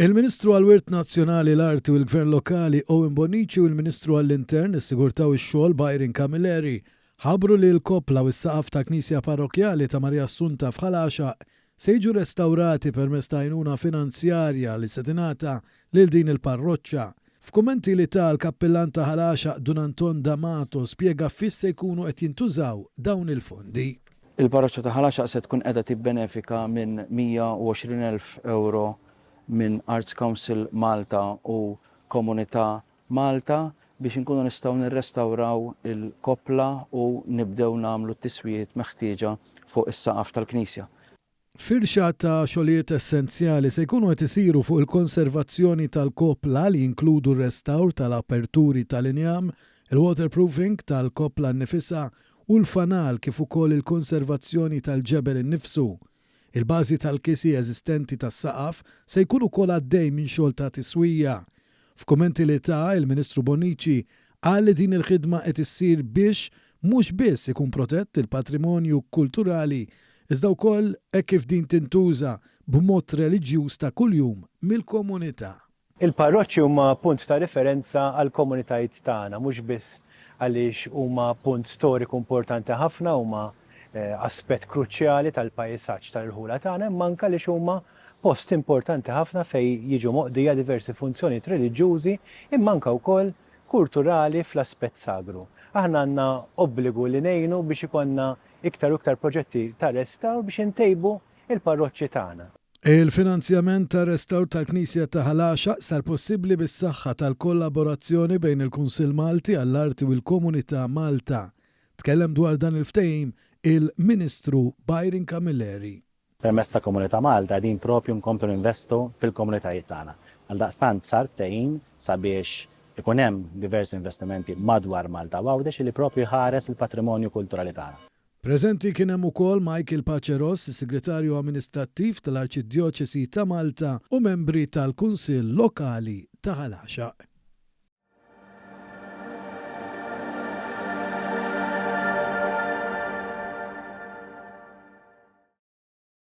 Il-Ministru għall-Wirt Nazzjonali, l-Arti u l-Gvern Lokali Owen Bonnici u l-Ministru għall-Intern, is-Sigurtà u x-Xogħol Byron Camilleri ħabbru li l-koppla u s-saqaf tal-Knisja Parrokkjali ta' Marija Assunta f'Ħal Għaxaq se jiġu restawrati permezz ta' għajnuna finanzjarja li se tingħata lil din il-parroċċa. F'kummenti li ta l-Kappillan ta' Ħal Għaxaq Dun Anton D'Amato spjega fiex se jkunu qed jintużaw dawn il-fondi. Il-parroċċa ta' Ħal Għaxaq se tkun qiegħda tibbenefika minn 120,000 ewro minn Arts Council Malta u Komunità Malta biex inkunu nistgħu nirrestawraw il-koppla u nibdew nagħmlu t-tiswijiet meħtieġa fuq is-saqaf tal-knisja. Firxa ta' xogħlijiet essenzjali se jkunu qed isiru fuq il-konservazzjoni tal-koppla li jinkludu r-restawr tal-aperturi tal-injam, il-waterproofing tal-koppla nnifisha u l-fanal kif ukoll il-konservazzjoni tal-ġebel innifsu. Il-bażi tal-kisi eżistenti tas-saqaf se jkun ukoll għaddej minn xogħol ta' tiswija. F'kummenti li ta, il-Ministru Bonnici qal li din il-ħidma qed issir biex mhux biss ikun protett il-patrimonju kulturali iżda wkoll hekk kif din tintuża b'mod reliġjuż ta' kuljum mill-komunità. Il-parroċċi huma punt ta' riferenza għall-komunitajiet tagħna, mhux biss għaliex huma punt storiku importanti ħafna, huma aspett kruċjali tal-pajsaġġ tal-irħula tagħna, imma anke għaliex huma post importanti ħafna fejn jiġu moqdija diversi funzjonijiet reliġjużi imma anke wkoll kurturali fl-aspett sagru. Aħna għandna obbligu li ngħinu biex ikollna iktar u iktar proġetti ta' restawr biex intejbu l-parroċċi tagħna. Il-finanzjament tar-restawr tal-Knisja ta' Ħal Għaxaq sar possibbli bis-saħħa tal-kollaborazzjoni bejn il-Kunsill Malti għall-Arti u l-Komunità Malta. Tkellem dwar dan il-ftehim il-Ministru Byron Camilleri. Permezz ta' Komunità Malta qegħdin propju nkomplu ninvestu fil-komunitajiet tagħna. Għaldaqstant sar ftehim sabiex ikun hemm diversi investimenti madwar Malta u Għawdex li propju jħares il-patrimonju kulturali tagħna. Preżenti kien hemm ukoll Michael Pace Ross, is-Segretarju Amministrattiv tal-Arċidjoċesi ta' Malta u membri tal-Kunsill Lokali ta' Ħal Għaxaq.